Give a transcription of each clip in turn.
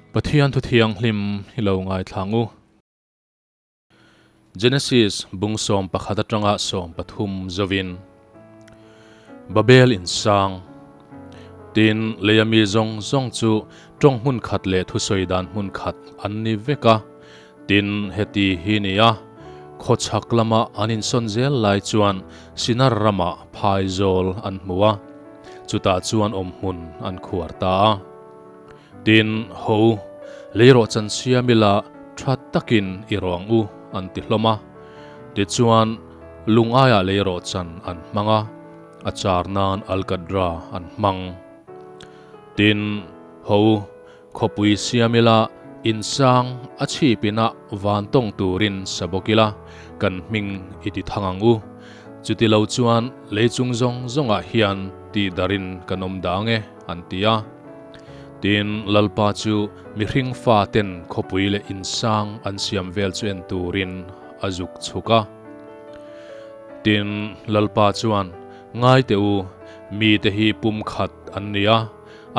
Pathian thu thianghlim hi lo ngaithlang u. Genesis bung 11 atanga 13 zovin. Babel in sang. Tin, leia mi zawng zawng chu tawng hmun khat leh thusawi dan hmun khat an ni vek a. Tin, heti hi ni a, khawchhak lama an insawn zel lai chuan Sinar ramah phaizawl an hmu a, chutah chuan awmhmun an khuar ta a. Tin, Ho, leirawh chan siam ila tha takin i rawh ang u, an ti hlawm a. Tichuan, lung aiah leirawh chan an hmang a, a char nan alkadra an hmang. Tin, Ho, khawpui siam ila insang a chhip inah van tawng turin sa bawk ila, kan hming i ti thang ang u. Chuti lo chuan lei chung zawng zawngah hian tih darin kan awm dang e, an ti a. Tin, Lalpa chu mihring faten khawpui leh insang an siam vel chu en turin a zuk chhuk a. Tin, Lalpa chuan, Ngai teh u, mite hi pum khat an ni a,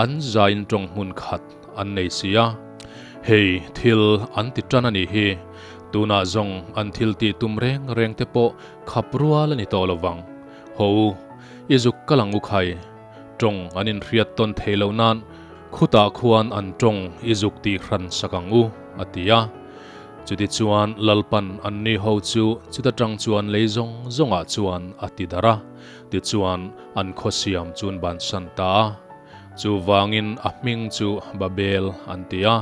an zain tawng hmun khat an nei si a. Hei, thil an ti tan a nih hi, tunah zawng an thil tih tum reng reng te pawh khap rual a ni tawh lo vang. Haw u, i zuk kal ang u khai. Tawng an inhriat tawn thei loh nan khutah khuan an tawng i zuk tih hran sak ang u, a ti a. Chutichuan Lalpan anni ho chu chuta tang chuan lei zawng zawngah chuan a ti darh a, tichuan an khawsiam chun bansan ta a. Chuvangin a hming chu Babel an ti a,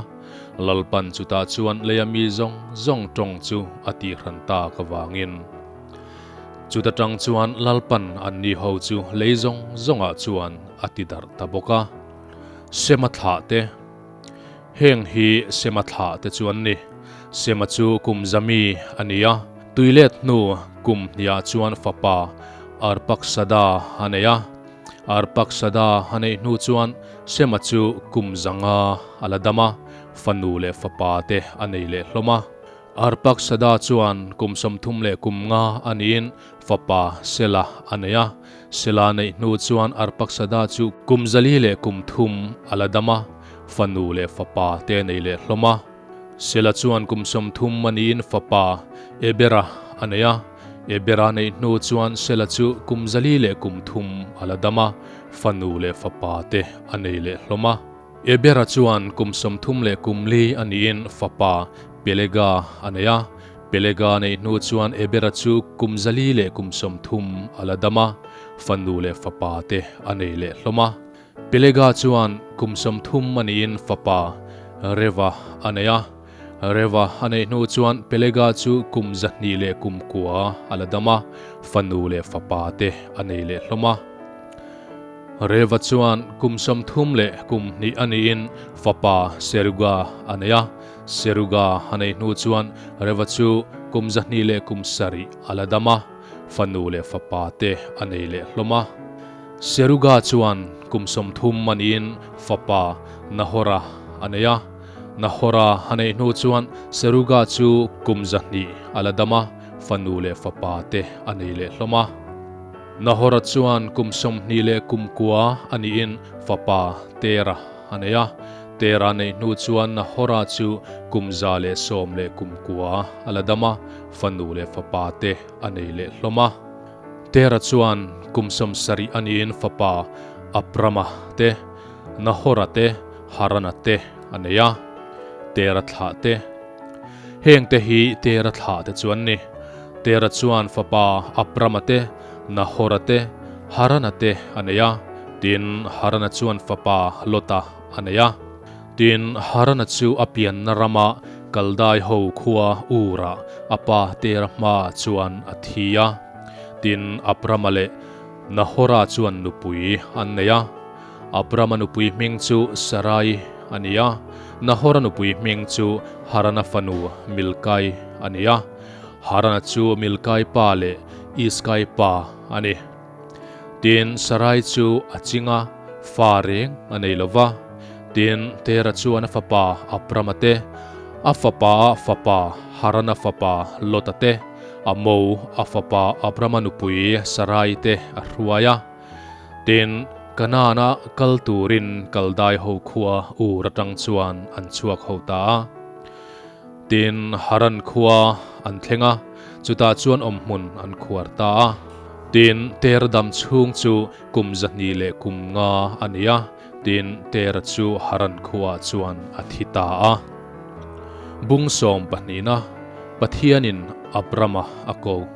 Lalpan chutah chuan leia mi zawng zawng tawng chu a tih hran tak avangin. Chuta tang chuan Lalpan anni ho chu lei zawng zawngah chuan a ti darh ta bawk a. Sema thlah te. Heng hi Sema thlah te chu an ni. Sema chu kum zami a ni a, tuilet hnu kum hniah chuan fapa Arpaksada a nei a. Arpaksada a neih hnu chuan Sema chu kum zanga a la dam a, fanu leh fapa te a nei leh hlawm a. Arpaksada chuan kum 35 a niin fapa Sela a nei a. Sela neih hnu chuan Arpaksada chu kum 403 a la dam a, fanu leh fapa te nei leh hlawm a. Sela chuan kum 30 a niin fapa Ebera a nei a. Ebera neih hnu chuan Sela chu kum 403 a la dam a, fanu leh fapa te a nei leh hlawm a. Ebera chuan kum 34 a niin fapa Pelega a nei a. Pelega neih hnu chuan Ebera chu kum 130 a la dam a, fanu leh fapa te a nei leh hlawm a. Pelega chuan kum 30 a niin fapa Reva a nei a. Reva a neih hnu chuan Pelega chu kum 209 a la dam a, fanu leh fapa te a nei leh hlawm a. Reva chuan kum 32 a niin fapa Seruga a nei a. Seruga a neih hnu chuan Reva chu kum 207 a la dam a, fanu leh fapa te a nei leh hlawm a. Seruga chuan kum 30 a niin fapa Nahora a nei a. Nahora a neih hnu chuan Seruga chu kum 200 a la dam a, fanu leh fapa te a nei leh hlawm a. Nahora chuan kum 29 a niin fapa Tera a nei a. Tera neih hnu chuan Nahora chu kum 119 a la dam a, fanu leh fapa te a nei leh hlawm a. Tera chuan kum 70 a niin fapa Abrama te, Nahora te, Harana te a nei a. Tera thlah te. Heng te hi Tera thlah te chu an ni. Tera chuan fapa Abrama te, Nahora te, Harana te a nei a. Tin, Harana chuan fapa Lota a nei a. Tin, Harana chu a pianna rama Kaldai ho khua Ur-ah a pa Tera hmaah chuan a thi a. Tin, Abrama leh Nahora chuan nupui an nei a. Abrama nupui hming chu Sarai a ni a, Nahora nupui hming chu Harana fanu Milkai a ni a. Harana chu Milkai pa leh Iskai pa a ni. Tin, Sarai chu a ching a, fa reng a nei lo va. Tin, Tera chuan a fapa Abrama te, a fapa a fapa Harana fapa Lota te, a mo a fapa Abrama nupui Sarai te a hruai a. Tin, Kanaan-a kal turin Kaldai ho khua Ur atang chuan an chhuak ho ta a. Tin, Haran khua an thleng a, chutah chuan awmhmun an khuar ta a. Tin, Tera dam chhung chu kum 200 leh kum nga a ni a, tin, Tera chu Haran khuaah chuan a thi ta a. Bung sawm pahnihna, Pathianin Abrama a ko.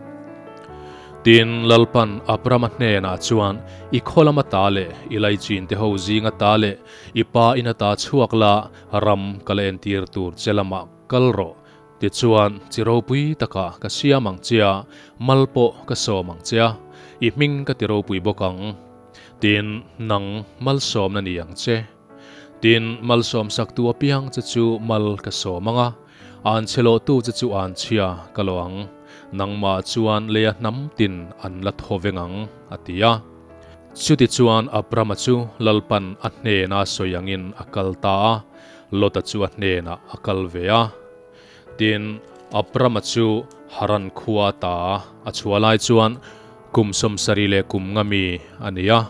Tin, Lalpan Abrama hnenah chuan, I khaw lama ta leh i laichin te ho zinga ta leh i pa ina ta chhuak la, ram ka la entir tur che lamah kal rawh. Tichuan, chi ropui takah ka siam ang che a, mal pawh ka sawm ang che a, i hming ka ti ropui bawk ang. Tin, nang malsawmna ni ang che. Tin, malsawmsaktu apiang che chu mal ka sawm ang a, An chhe lawhtu che chu an chhia ka lo ang, nangmah chuan leia hnam tin an la thaw veng ang, a ti a. Chutichuan Abrama chu Lalpan a hnena sawi angin a kal ta a, Lota chu a hnenah a kal ve a. Tin, Abrama chu Haran khua ta a chhuah lai chuan kum 70 leh kum nga mi a ni a.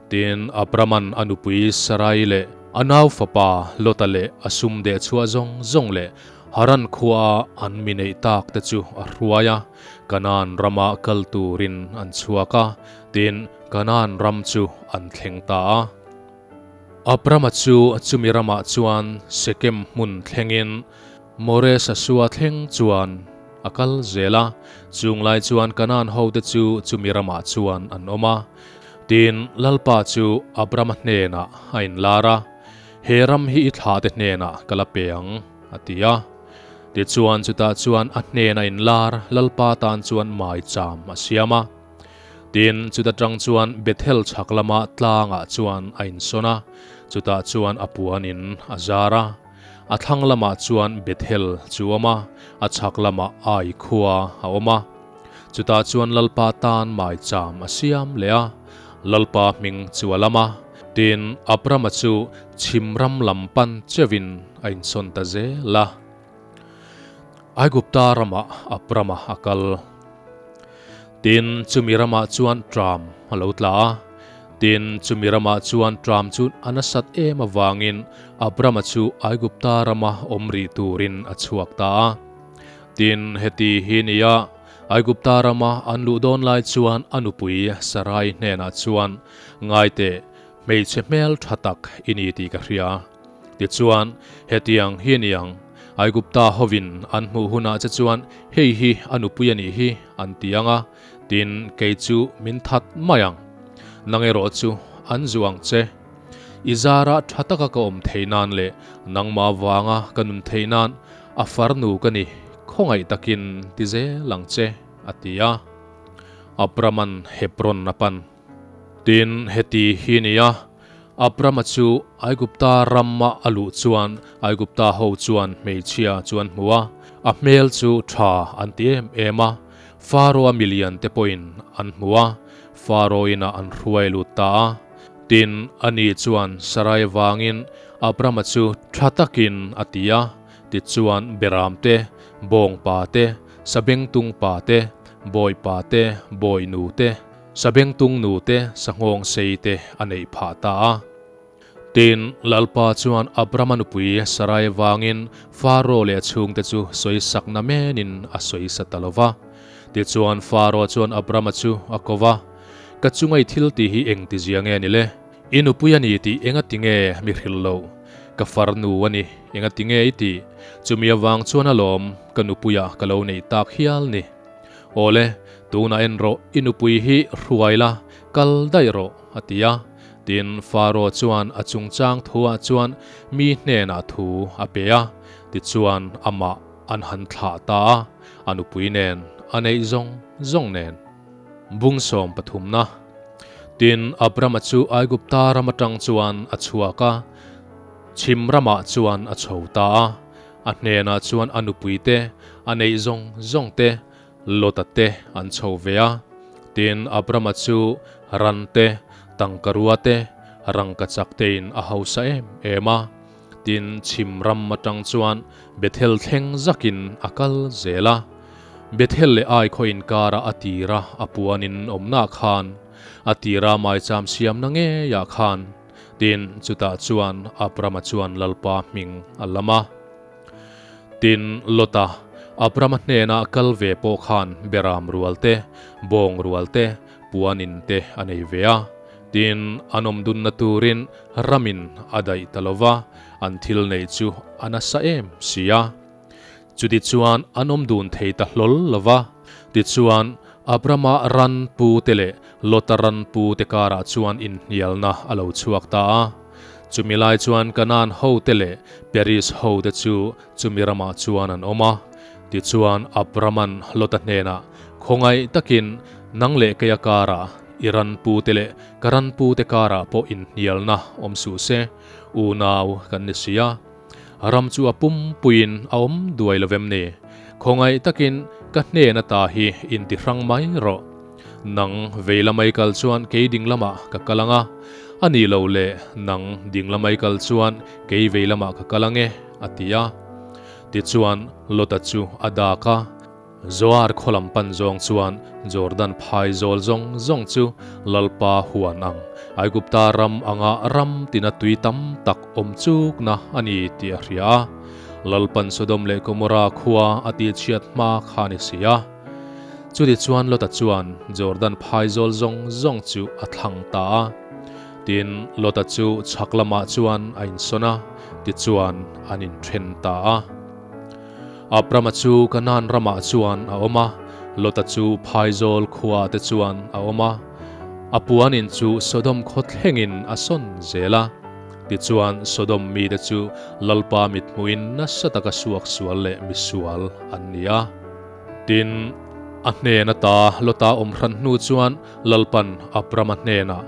Tin, Abraman a nupui Sarai leh a nau fapa Lota leh a sum deh chhuah zawng zawng leh Haran khuaa an mi neih tak te chu a hruai a, Kanaan rama kal turin an chhuak a, tin, Kanaan ram chu an thleng ta a. Abrama chu chumi ramah chuan Sekem hmun thlengin More Sasua thleng chuan a kal zel a, chung lai chuan Kanaan hote chu chumi ramah chuan an awm a. Tin, Lalpa chu Abrama hnenah a inlar a, He ram hi i thlahte hnenah ka la pe ang, a ti a. Tichuan chutah chuan a hnena inlar Lalpa tan chuan maicham a siam a. Tin, chuta tang chuan Bethel chhak lama tlangah chuan a insawn a, chutah chuan a puanin a zar a. A thlang lamah chuan Bethel chu a awm a, a chhak lamah Ai khua a awm a. Chutah chuan Lalpa tan maicham a siam leh a, Lalpa hming chu a lam a. Tin, Abrama chu chhim ram lam pan cheuhin a insawn ta zel a. Aigupta ramah Abrama a kal. Tin, chumi ramah chuan tram a lo tla a. Tin, chumi ramah chuan tram chu a nasat em avangin Abrama chu Aigupta rama awm rih turin a chhuak ta a. Tin, heti hi nia, Aigupta rama an luh dawn lai chuan a nupui Sarai hnenah chuan, Ngaiteh, hmeichhe hmel tha tak i ni tih ka hria. Tichuan, hetiang hi a ni ang, Aigupta hovin an hmuh hunah che chuan hei hi a nupui a nih hi an ti ang a, tin, kei chu min that mai ang. Nang erawh chu an zu ang che. I zara tha taka ka awm theih nan leh nangmah vanga ka nun theih nan a farnu ka ni, khawngaih takin ti zel ang che, a ti a. Abraman Hebron a pan. Tin, heti hi a ni a, Abrama chu Aigupta rama a luh chuan Aigupta ho chuan hmeichhia chu an hmu a, a hmel chu tha an ti em em a, Faro-a milian te pawhin an hmu a, Faro inah an hruai lut ta a. Tin, ani chuan Sarai vangin Abrama chu tha takin a ti a, tichuan Beram te, Bawngpa te, Sabengtung pa te, Bawipa te, Bawinu te, Sabengtung nu te, Sanghawng sei te a neih phah ta a. Tin, Lalpa chuan Abrama nupui Sarai vangin Faro leh a chhungte chu sawisakna menin a sawisa ta lo va. Tichuan Faro chuan Abrama chu a ko va, Ka chunga i thil tih hi eng ti zia nge ni le? I nupui a ni tih enga ti nge mi hrilh loh? Ka farnu a ni, enga ti nge i tih? Chumi avang chuan alawm ka nupuia ka lo neih tak hial ni. Awle, tunah en rawh, i nupui hi hruai la, kal daih rawh, a ti a. Tin, Faro chuan a chungchang thuah chuan mi hnenah thu a pe a, tichuan amah an han thlah ta a, a nupui nen, a neih zawng zawng nen. Bung 13na. Tin, Abrama chu Aigupta ram atang chuan a chhuak a, chhim ramah chuan a chho ta a. A hnenah chuan a nupui te, a neih zawng zawng te, Lota te an chho ve a. Tin, Abrama chu ran te, tangkarua te, rangkachak tein a hausa em em a. Tin, chhim ram atang chuan Bethel thleng zakin a kal zel a. Bethel leh Ai khaw inkara a tira a puanin awmna khan. A tira maicham siamna ngeiah khan. Tin, chutah chuan Abrama chuan Lalpa hming a lam a. Tin, Lota, Abrama hnena kal ve pawh khan beram rual te, bawng rual te, puanin te a nei ve a. Tin, an awm dunna turin ramin a daih ta lo va, an thil neih chu a nasa em si a. Chutichuan an awm dun thei ta hlawl lo va. Tichuan, Abrama ran pu te leh Lota ran pu te karah chuan inhnialna a lo chhuak ta a. Chumi lai chuan Kanaan hote leh Peris hote chu chumi ramah chuan an awm a. Tichuan, Abrama'n Lota hnenah, Khawngaih takin nang leh keia karah, i ran pute leh ka ran pute karah pawh inhnialna awm suh se, unau kan ni si a. Ram chu a pumpuiin a awm duai lo vem ni? Khawngaih takin ka hnen ata hi inti hrang mai rawh. Nang vei lamai kal chuan kei ding lamah ka kal ang a, a nih loh leh nang ding lamai kal chuan kei vei lamah ka kal ang e, a ti a. Tichuan Lota chu a dak a. Zoar khaw lam pan zawng chuan Jordan phai zawl zawng zawng chu Lalpa huan ang, Aigupta ram anga ram tina tui tam tak awm chukna a ni tih a hria a. Lalpan Sodom leh Gomorra khua a tihchhiat hma kha a ni si a. Chutichuan Lota chuan Jordan phai zawl zawng zawng chu a thlang ta a. Tin, Lota chu chhak lamah chuan a insawn a, tichuan an inthen ta a. Abrama chu Kanaan ramah chuan a awm a, Lota chu phaizawl khuaah te chuan a awm a. A puanin chu Sodom khaw thlengin a sawn zel a. Tichuan Sodom mite chu Lalpa mithmuhin nasa taka suaksual leh misual an ni a. Tin, a hnen ata Lota awm hran hnu chuan Lalpan Abrama hnenah,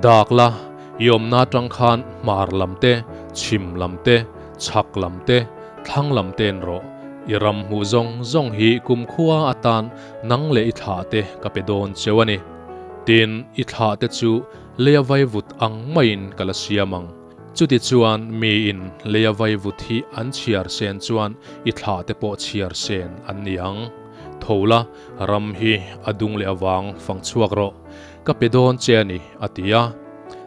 Dak la, i awmna atang khan hmar lam te, chhim lam te, chhak lam te, thlang lam te'n rawh. I ram hmuh zawng zawng hi kumkhua atan nang leh i thlah te ka pe dawn cheu a ni. Tin, i thlah te chu leia vaivut ang maiin ka la siam ang. Chutichuan miin leia vaivut hi an chhiar sen chuan i thlah te pawh chhiar sen an ni ang. Tho la, ram hi a dung leh avang fang chhuak rawh. Ka pe dawn che a ni, a ti a.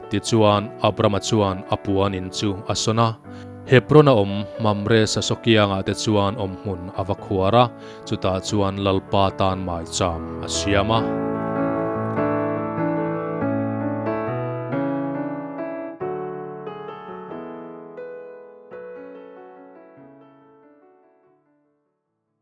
Tichuan Abrama chuan a puanin chu a sawn a. Hebron-a awm Mamre sasaw kiangah te chuan awmhmun a va khuar a, chutah chuan Lalpa tan maicham a siam a.